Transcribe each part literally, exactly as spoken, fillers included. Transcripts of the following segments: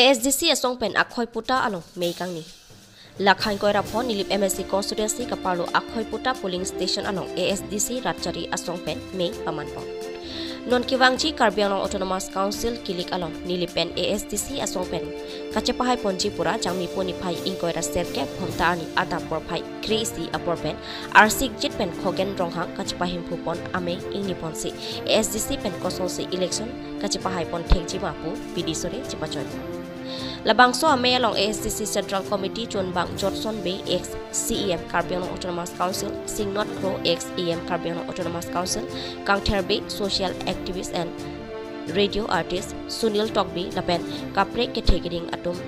A S D C asong pen akhoi puta along mei kangni. Lakhain koira pho Nilip M A C constituency kaparlo akhoi puta polling station along A S D C rat chari asong pen mei paman pon. Non kevangji Karbi Anglong Autonomous Council kilik along Nilip pen A S D C asong pen kachepahai ponji pura Jangmi pu niphai ingkoi ra serkep Bhomta arni adap porphai kre-isi apor pen arsik jit pen Khogen Ronghang kachepahimphu pon amei ingni ponsi A S D C pen kosonsi election kachepahai pon thekji ma pu bidi sore chepachoi pon. Labangso amei along A S D C Central Committee chunbang Jotson Bey, ex C E M Karbi Anglong Autonomous Council, Singnot Kro, ex E M Karbi Anglong Autonomous Council, Kangther Bey, social activist and radio artist Sunil Tokbi lapen kaprek kethe keding atum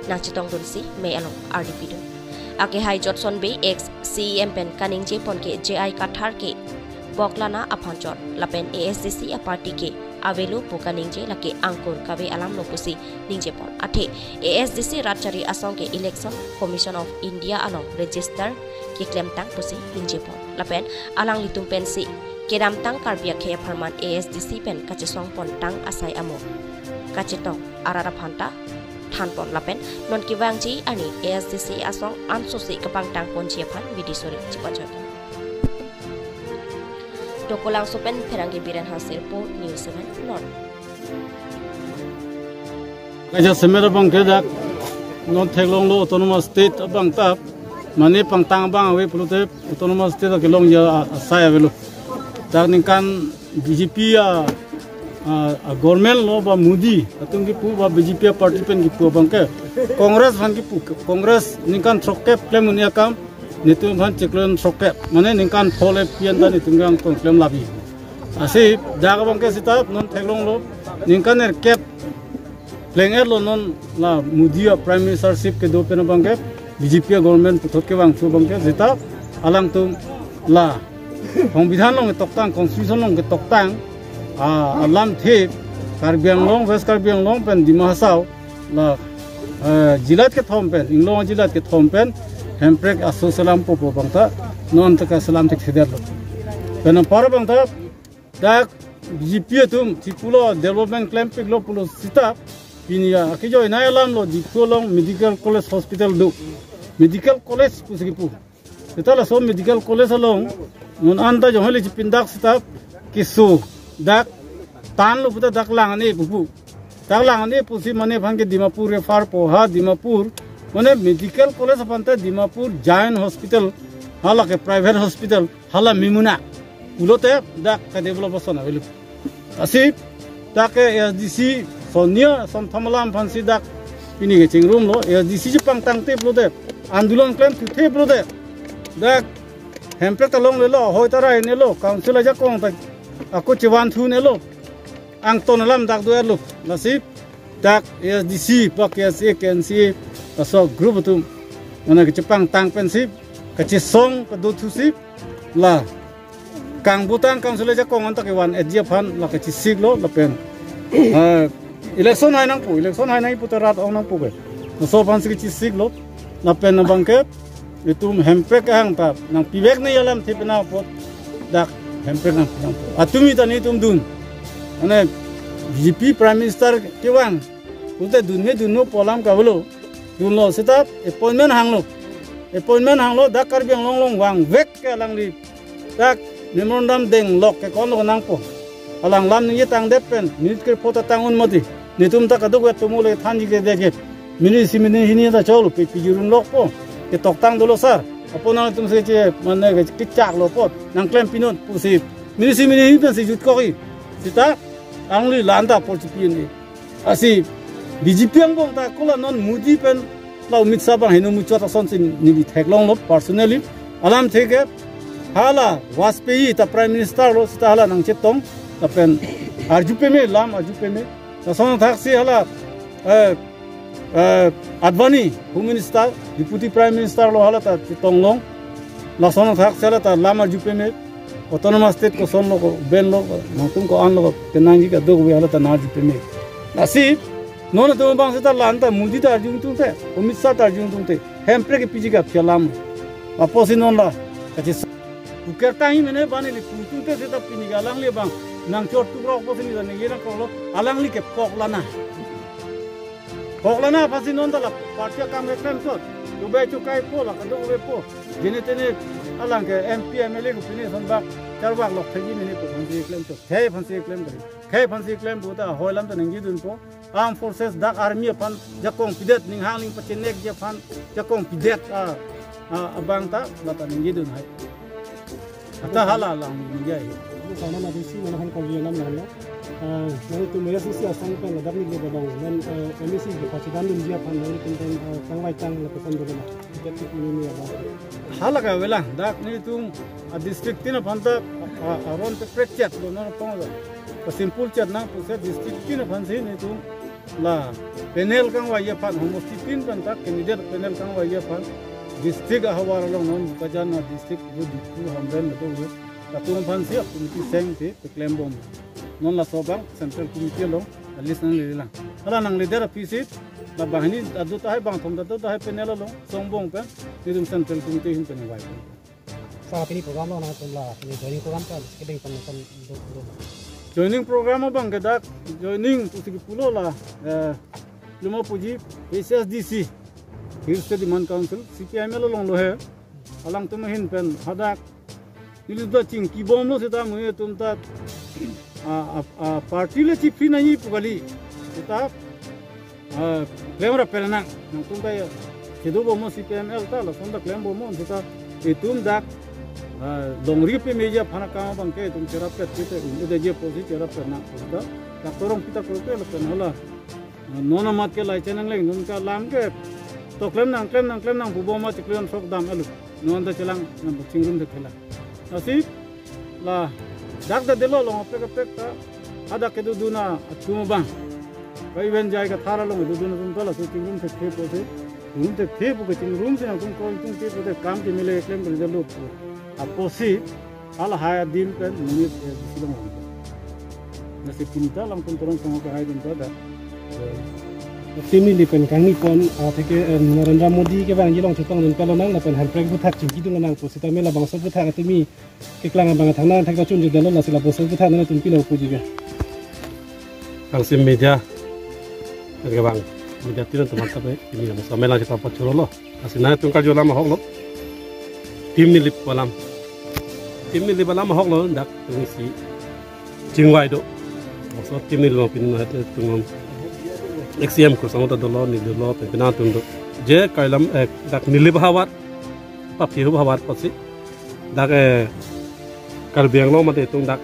nangchetongdunsi mei along ardi pidun. Akehai Jotson Bey ex C E M pen kaningje pon ke J I Kathar ke poklana aphan chot lapen A S D C a party ke avelo pu kaningje, lake angkur kave alam lo pusi ningje pon. Athe A S D C rat chari asong ke Election Commission of India along register keklemtang pusi ningje pon. Lapen alanglitum pensi kedamtang Karbi akhei apharman A S D C pen kachesong pontang asai amo kachetong arat aphan ta than pon lapen non kevangji arni A S D C asong ansosi kapangtang ponji aphan bidi sore chepachoi pon. Dokolangso pen Pherangke Biren Hanse report, News seven, non. Kaja semer abang ke dak non theklonglo Autonomous State abang ta, mane pangtang abang ave pulote Autonomous State kelongji asai avelo. Dak ningkan B J P a, a, a government lo ba Modi atum kipu ba B J P a party pen kipu abang ke, Congress aphan kipu, Congress ningkan throkkep klem un-e akam, netum aphan chiklo throkkep, mane ningkan pho le pi an ta netum kangton klem labi. Lasi dak abang ke seta non theklonglo, ningkan nerkep pleng-et lo non la Modi a Prime Ministership kedo pen abang ke, B J P a government puthot kevangthu abang ke, seta alangtum la Songbidhan along ketoktang, Constitution along ketoktang, a, alamthe Karbi Anglong, West Karbi Anglong pen Dima Hasao la, eh, jilat kethom pen, inglong jilat kethom pen hemprek aso selam popo abang ta non ta kaselam thekthedetlo. Pen apar abang ta dak B J P atum si pulo development klempiklo pulo seta, pini a, akejoi nai alam lo, Diphu along medical college hospital do. Medical college pusi kipu. Seta laso medical college along non anta jong heli chipindak seta keso dak tan lo puta dak lang-an-e pupu. Dak lang-an-e pusi mane aphan ke Dimapur refer po, ha Dimapur, mane medical college aphan ta Dimapur Jain Hospital, hala ke private hospital, hala mimuna pulote dak ke develop ason avelo. Lasi dak ke A S D C sonia son thamalam aphansi dak pini kechingrumlo, A S D C chepangtangte pulote, andolon klemthukthe pulote, dak hemprek ta longlelo, hoi ta rai nelo, council ajakong ta ako chevanthu nelo, angton alam dak do-etlo. Lasi dak A S D C ba K S A, K N C A, laso group atum mane kachepangtang pensi, kachesong kadothusi, la kangbutang council ajakong anta kevan-etji aphan la kachesiklo lapen, eh, election hai nangpo, election hai nangpo ta rat ong nangpo ke. Laso aphansi kachesiklo lapen abang ke itum hemprek ahang ta nangpivek nai alamthe pena apot dak hemprek nangpi nangpo. Atumi ta netum dun. Mane B J P Prime Minister kevang pulote dunme dunno pu alam kavelo. Dunlo seta appointment hanglo. Appointment hanglo, dak Karbi Anglong along vangvek ke alangli dak memorandum denglok ke konlo nangpo. Alang lam ningje tangdet pen minute krepho ta tang un mati. Netum ta kadokave atomo le thanji ke deke. Minute isi minute hini ta cholo pe pijirun lokpo. Ketoktang dolo sir. Apot nangtum se che mane ke kechaklo apot nangklem pinon pusi. Minute isi minute hini pensi jutkok-i. Seta alangli la-an ta apor chipi un-e. Lasi B J P angbong ta kola non Modi pen la Amit Shah abang heno muchot asonsi neli theklonglo personally. Alamthe ke hala Vajpayee ta Prime Minister lo seta hala nangchetong lapen arju peme, lam arju peme. Lason thaksi hala, eh, eh, Advani Home Minister, Deputy Prime Minister lo, hala ta chetong long. Lason thaksi hala ta lam arju peme. Autonomous State kosonlo, ko benlo, nangtum ko-anlo, kenangji kadokave hala ta nang arju peme. Lasi non atum abang seta la-an ta Modi ta arju tungte, Amit Shah ta arju tungte, hemprek kepiji ke aphi alam. Apotsi non la kache kuker tanghi mene bani li pungtungte seta pini ke alangli abang nangchor tukrok apotsi neli ta ningje nangkroklo, alangli ke poklana. Hok lana aphansi non ta la party akam keklem chot. Chubai chukai po la kado ube po. Jene tene alang ke M P M L A ko pine son bak charbak lok thagi mene ko aphansi keklem chot. Khei aphansi keklem kari. Khei aphansi keklem pu ta hoi lam ta ningje dunpo. Armed forces dak army aphan jakong pidet, ning hang ning pachenek ji aphan jakong pidet a, a, abang ta la ta ningje dun hai. Ata hala lang ningje hai. Sama na D C mana han kau yang nam na. Ah, nanglitum A S D C asang pen ladak ni le balong. Nan, eh, M A C ke pachidan dun ji aphan nanglitum pen, eh, kangvai tang lapuson dolo na. Hala kave lang, dak nelitum a district tin aphan ta, a, a, aron te prechet lo non aphan lo. Ka simple chet nang pusi district tin aphansi nelitum la panel kangvai aphan, homosti tin pen ta candidate panel kangvai aphan district ahavar along non Bokajan a district, Diphu, Hamren, Nadong, latum aphansi a committee seng te keklem bom. Non laso abang central committee along a list nangle lang. Hala nangle der aphansi la banghini adu tahai bangthom adu tahai panel along songbong pen nelitum central committee ahin pen vai. Sa pini program lo nangtum la pini joining program kan kedeng pen kan do do. Joining program abang ke dak joining pusi kepulo la, eh, luma puji H S D C, Hill State Demand Council, C P I M L along lo he. Alangtum ahin pen hadak nelitum ta chingki bomlo seta mui atum ta, a, a, a, party le chiphi nangji pu kali. Seta, a, klem ra pernang. Nangtum ta ya kedo bom C P M L ta lason ta klem bom seta itum dak, a, longri pame ji aphan akam abang ke itum cherap pet kita ini de je posi cherap pernang seta. Doctor Rongpi ta kroke lo pen hala. Non amat ke lai chenang leng, non ke alam ke to klem nang, klem nang, klem nang pu bom ma chiklion sok dam alu. Non ta chelang, non ta chingrum ta thela. Lasi la dak ta delo long apek apek ta hadak kedo dun atum abang. Ka event jai ka thara long kedo dun atum ta lasi chingrum thekthe pusi. Chingrum thekthe pu ke chingrum si nangtum ko itum ke pu te kam ke mele klem ke delo pu. Apotsi hala hai adim pen monit, eh, D C long. Lasi pini ta alangtum torong songo ke hai dun ta dak. Eh, Team Nilip pen kangni pon, ah, atheke, eh, Narendra Modi kevangji along chetong dun kalonang, lapen hemprek aphuthak chingki dun lonang pu seta me labangso aphuthak atumi keklang abang thangnat thek ta chunji dun lo, lasi labangso aphuthak nangtum pilo puji ke. Kangsim media, kevang media tin atum ta pe, pini labangso me lang chetong pachuro lo. Lasi nangtum karju alam ahok lo. Team Nilip alam. Team Nilip alam ahok lo, dak tung isi chingvai do. Labangso Team Nilip pini na tung X C M ko sang ta dolo, Nilip lo, pen pina tung do. Je kailam, eh, dak Nilip havar, paphi havar pusi. Dak, eh, Karbi Anglong mate tung dak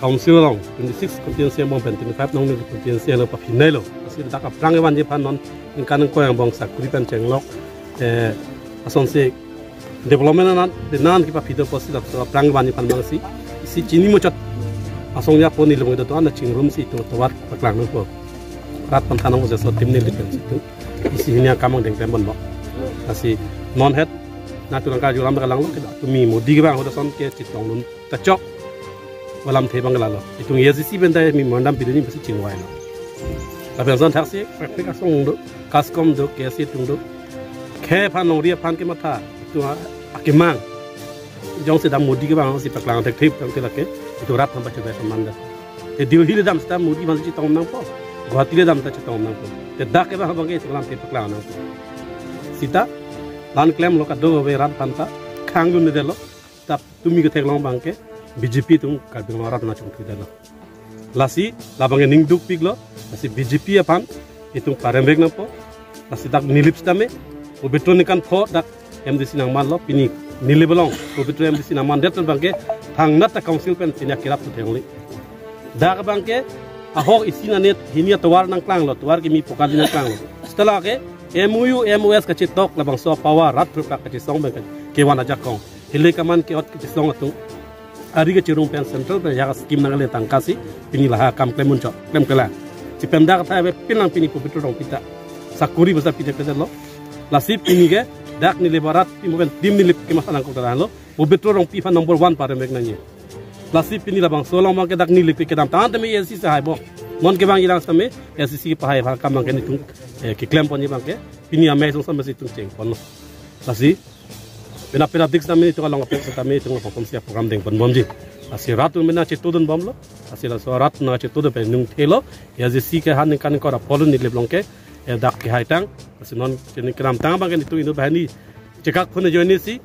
council along twenty-six constituency angbong pen twenty-five nong ni constituency along paphi nai lo. Lasi dak aphrang evan ji aphan non ningkan ko angbong sakuri pen chenglok, eh, asonsi development anat de nan kepaphi do pusi dak aphrang evan ji aphan bang si isi chini muchot asong ya poni long do to ana chingrum si itum tovar paklang nangpo. Rat aphan thanong je so Team Nilip pen si itum isi hini akam angdeng klem bon lo. Lasi non het nangtum karju alam ta kalang lo ke dak tumi Modi kevang ahut ason ke chetong dun ta chok. Alamthe abang lalo. Itum A S D C pen ta memorandum pidun ni pusi chingvai lo. Lapen ason thaksi, traffic asong do, CASCOM do, K S A tung do. Khei aphan longri aphan kematha, itum a, akemang. Jongsi dak Modi kevang si paklang thekthe tang te lake, itum rat aphan pachudai saman da. Te Delhi le dam seta Modi aphan chetong nangpo, Guwahati le dam ta chetong nangpo. Te dak kevang abang ke itum alamthe paklang nangpo. Seta, la-an klem lo kadokave rat aphan ta, khang dun delo. Tap tumi ketheklong abang ke B J P atum Karbi Anglong arat nangchongthu delo. Lasi labang ke ning dukpik lo, lasi B J P aphan itum paremrek nangpo, lasi dak Nilip sitame, Pobitro ningkan pho dak M D C nangman lo, pini Nilip along, Pobitro M D C nangman det abang ke, thangnat ta council pen pini akirap tu thengli. Dak abang ke, ahok isi nanet, hini atovar nangklang lo, tovar kimi pokali nangklang lo. Seta lake, M O U, M O S kachetok labangso power rat phruprak kachesong abang ke, kevan ajakong. Hile kaman ke-ot kechesong atum. Ari kechirung pen central pen ya scheme nangkele tangka si pini lahai akam klem unchok, klem kela. Chipen dak athai ave pin lang pini Pobitro Rongpi ta sakuri basa pini kedetlo. Lasi pini ke dak Nilip arat pimo pen Team Nilip kematha nangkok dak lo. Pobitro Rongpi aphan number one paremrek nangji. Lasi pini labangso along abang ke dak Nilip ke kedam tang tame A S D C si hai bom. Non kevang ilang sitame A S D C kepahai aphan akam abang ke nelitum, eh, keklem ponji abang ke. Pini amei song sitame si itum cheng ponlo. Lasi pina pina dik sitame itum along apek sitame itum apangpom si program deng pon bomji. Lasi rat atum nangchetudun bomlo. Lasi laso rat nangchetudun pen nung thelo. A S D C ke han ningkan kora polun Nilip along ke. Eh, dak kehai tang, lasi non kene kedamtang abang ke netum inut banghini chekak phun ajoine si,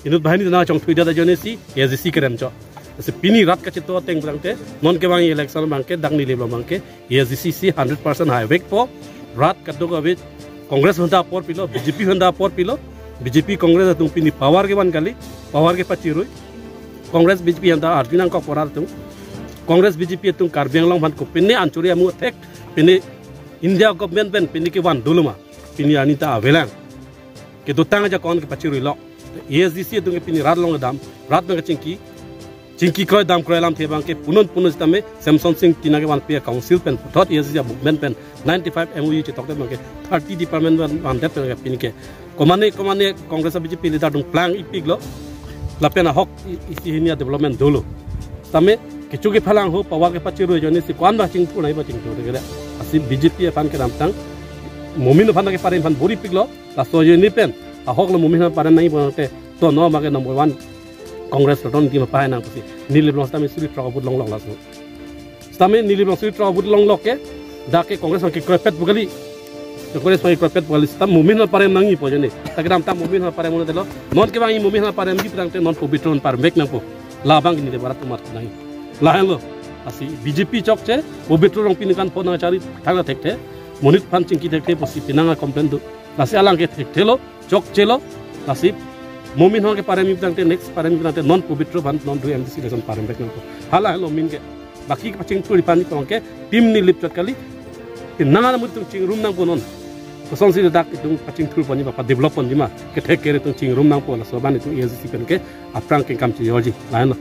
inut banghini nangchongthui det ajoine si, A S D C kerem chot. Lasi pini rat kacheto ateng abang te, non kevang election abang ke, dak Nilip along abang ke, A S D C si hundred percent haivekpo, rat kadokave Congress aphanta apor pilo, B J P aphanta apor pilo, B J P Congress atum pini power kevan kali, power kepachirui, Congress B J P aphanta arju nangkok porat atum, Congress B J P atum Karbi Anglong aphan kopine anchori amu thek, pine India government pen pini kevan dolo ma, pini arni ta avelang. Kedotang ajakong kepachirui lo. A S D C atum ke pini rat along dam, rat along chingki, chingki kroi dam kroi alamthe abang ke punon punon sitame Semson Sing Tina kevanpi a-council pen puthot A S D C movement pen ninety-five M O U chetok det abang ke thirty department van van det abang ke pini ke. Komane komane Congress B J P leader atum plang ipiklo. Lapen ahok i- isi hini a-development dolo. Sitame kecho kephalang ho power kepachirui ajoine si ko-an ba chingthur nai ba chingthur de kere. Lasi B J P aphan kedamtang Momin aphan keparem aphan bor-ipiklo. Laso ajoine pen ahok lo Momin aphan parem nangji pulote to non abang ke number one Congress lo, to nelitum aphan nangpusi. Nilip along sitame suri throk a-vote longlok laso. Sitame Nilip along suri throk a-vote longlok ke, dak ke Congress aphan kekroipet pu kali. Congress aphan kekroipet pu kali, sitame Momin aphan parem nangji pu ajoine. Ta kedamtang Momin aphan parem un-edetlo. Non kevangji Momin aphan paremji abang te non Pobitro aphan paremvek nangpo. Labang ke Nilip arat atum amat nangji. Lahenlo. Lasi B J P chokche, Pobitro Rongpi ningkan pho nangchari thangta thekthe. Monit aphan chingki thekthe pusi penang a-complain do. Lasi alang ke thekthelo, chokchelo. Lasi Momin aphan keparemji abang te, next paremji abang te non Pobitro aphan non dui M D C election paremvek nangpo. Hala helo min ke. Baki kepachingthurji aphan abang ke team Nilip chot kali. Penang alam atum chingrum nangpo non. Kosonsi dak itum pachingthur ponji ba pa-develop ponji ma, kethek kere atum chingrum nangpo, laso abang itum A S D C pen ke aphrang ke kam chejorji. Lahenlo.